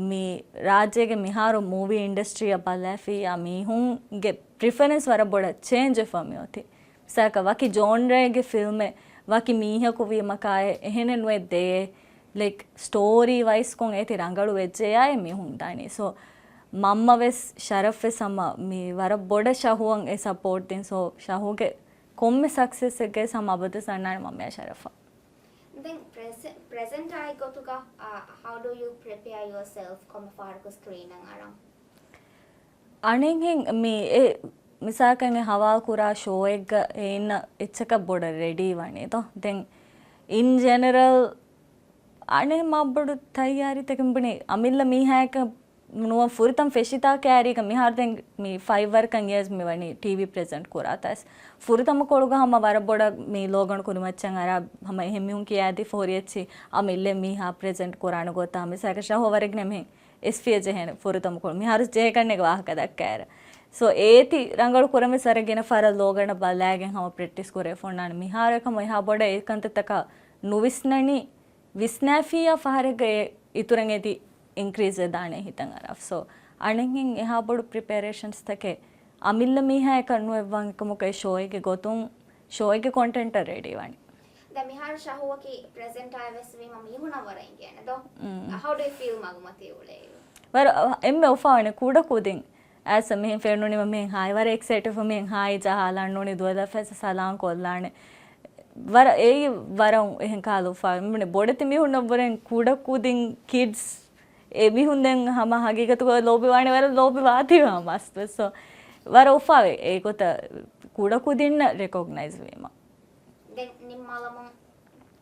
މި ރާއްޖޭގެ މިހާރު މޫވީ އިންޑަސްޓްރީއަށް ބަލާފިއްޔާ މީހުންގެ ޕްރިފަރެންސް ވަރަށް ބޮޑަށް ޗޭންޖް ވެފަ މިއޮތީ. މިސާލަކަށް ވަކި ޖޯންރޭގެ ފިލްމެއް، ވަކި މީހަކު ވީމަ ކާއެއް އެހެނެއް ނުވެ ދޭ. ލައިކް، ސްޓޯރީ ވައިސްކޮށް އޭތި ރަނގަޅު ވެއްޖެޔާއޭ މީހުން ދާނީ. ސޯ، މަންމަ ވެސް ޝަރަފް ވެސް ހަމަ މި ވަރަށް ބޮޑަށް ޝަހޫއަށް އެ ސަޕޯޓް ދިން. ސޯ، ޝަހޫގެ ކޮންމެ ސަކްސެސްއެއްގައި ހަމަ އަބަދުވެސް އަންނާނެ މަންމަޔާ ޝަރަފަށް. ދެން ޕްރެޒެ-، ޕްރެޒެންޓާއެއް ގޮތުގަ، އާ، how do you prepare yourself ކޮންމެ ފަހަރަކު ސްކްރީނަށް އަރަން؟ އަނެއްހެން މި އެ މިސާލަކަށް އެ ހަވާލު ކުރާ ޝޯއެއްގަ އެ އިންނަ އެއްޗަކަށް ބޮޑަށް ރެޑީ ވަނީތޯ. ދެން އިން ޖެނެރަލް އަނެއް މާ ބޮޑު ތައްޔާރީތަކެއް ބުނި އަމިއްލަ މީހާއަކަށް ނުވަ ފުރަތަމަ ފެށިތާ ކައިރީގަ މިހާރު ދެން މި ފައިވް ވަރަކަށް އިޔާޒް މި ވަނީ ޓީވީ ޕްރެޒެންޓް ކުރާތާސް. ފުރަތަމަ ކޮޅުގަ ހަމަ ވަރަށް ބޮޑަށް މި ލޯގަނޑު ކުރިމައްޗަށް އަރާ ހަމަ އެހެން މީހުން ކިޔާދީފަ ހުރި އެއްޗި އަމިއްލަ މީހާ ޕްރެޒެންޓް ކުރާނެ ގޮތާ މިސާލަކަށް ޝަހޫ ވަރަށް ގިނަ މިހެން އެސްފިޔަ ޖެހޭނެ ފުރަތަމަ ކޮޅު. މިހާރު ޖެހޭކަންނޭގެ ވާހަކަ ދައްކާއިރަށް. ސޯ، އޭތި ރަނގަޅު ކުރަން ވެސް ވަރަށް ގިނަ ފަހަރަށް ލޯގަނޑަށް ބަލާގެން ހަމަ ޕްރެކްޓިސް ކުރެވިފަ އޮންނާނެ. މިހާރަކަށް ހަމަ އެހާ ބޮޑަށް އެ ކަންތައްތަކަށް ނުވިސްނަނީ، ވިސްނާފިއްޔާ ފަހަރެއްގަ އެ އިތުރަށް އެދި އިންކްރީޒް ވެދާނެ ހިތަށް އަރާފަ. ސޯ، އަނެއްހެން އެހާ ބޮޑު ޕްރިޕެރޭޝަންސްތަކެއް އަމިއްލަ މީހާއަކަށް ނުވެއްވާން އެކަމަކު އެ ޝޯއެއްގެ ގޮތުން ޝޯއެއްގެ ކޮންޓެންޓަށް ރެޑީ ވަނީ. ދެން މިހާރު ޝަހޫއަކީ ޕްރެޒެންޓާއެއް ވެސް ވީމަ މީހުނަށް ވަރަށް އިނގޭނެ ދޯ؟ މް. How do you feel މަގުމަތީ އުޅޭއިރު؟ ވަރަށް އެންމެ އުފާވަނީ ކުޑަ ކުދިން އައިސް މިހެން ފެނުނީމަ މިހެން ހާއި ވަރަށް އެކްސައިޓެޑް ވެފަ މިހެން ހާއި ޖަހާލާން ނޫނީ ދުވަލަށް ފައިސަ ސަލާން ކޮށްލާނެ. ވަރަށް އެއީ ވަރަށް އެހެން ކަހަލަ އުފާވެ. މި ބޮޑެތި މީހުންނަށްވުރެން ކުޑަ ކުދިން ކިޑްސް އެމީހުން ދެން ހަމަ ހަގީގަތުގަ ލޯބިވާނެ ވަރަށް ލޯބިވާތީ ހަމަ އަސްލު. ސޯ، ވަރަށް އުފާވެ. އެގޮތަށް ކުޑަކުދިންނަށް ރެކޮގްނައިޒް ވީމަ. ދެން ނިންމާލަމުން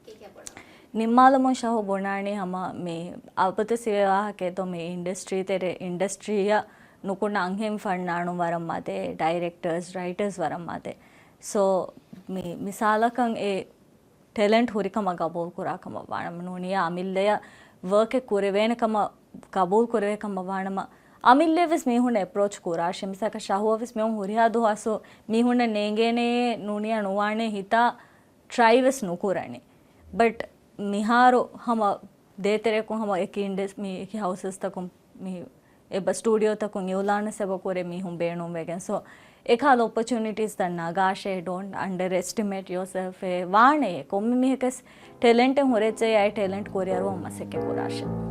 ކީކޭ ބުނަނީ؟ ނިންމާލަމުން ޝަހު ބުނާނީ ހަމަ މި އަބަދު ސިވެ ވާހަކައެއް ދޯ މި އިންޑަސްޓްރީ ތެރެ އިންޑަސްޓްރީއަށް ނުކުންނަ އަންހެން ފަންނާނުން ވަރަށް މަދޭ، ޑައިރެކްޓަރސް، ރައިޓަރސް ވަރަށް މަދޭ. ސޯ މި މިސާލަކަށް އެ ޓެލެންޓް ހުރިކަމަށް ގަބޫލު ކުރާ ކަމަށް ވާނަމަ ނޫނިޔާ އަމިއްލަޔަށް ވަރކެއް ކުރެވޭނެ ކަމަށް ގަބޫލު ކުރެވޭ ކަމަށް ވާނަމަ އަމިއްލަޔަށް ވެސް މީހުންނަށް އެޕްރޯޗް ކުރާށޭ. މިސާލަކަށް ޝަހުއަށް ވެސް މީހުން ހުރިހާ ދުވަސް މީހުންނަށް ނޭނގޭނެ ނޫނިޔާ ނުވާނެ ހިތާ ޓްރައި ވެސް ނުކުރަނީ. ބަޓް މިހާރު ހަމަ ދޭތެރެއަކުން ހަމަ އެކި އިންޑަސް މި އެކި ހައުސަސްތަކުން މި އެބަ ސްޓޫޑިއޯތަކުން އިއުލާން ސެބަ ކުރެ މީހުން ބޭނުންވެގެން. ސޯ އެކާލަ އޮޕޮޗުނިޓީސްތައް ނަގާށޭ. ޑޯންޓް އަންޑަރ އެސްޓިމޭޓް ޔޯސެލްފް. ވާނެ ކޮންމެ މީހަކަސް ޓެލެންޓެއް ހުރެއްޖެ އައި ޓެލެންޓް ކުރިއަރުވަން މަސައްކަތް ކުރާށޭ.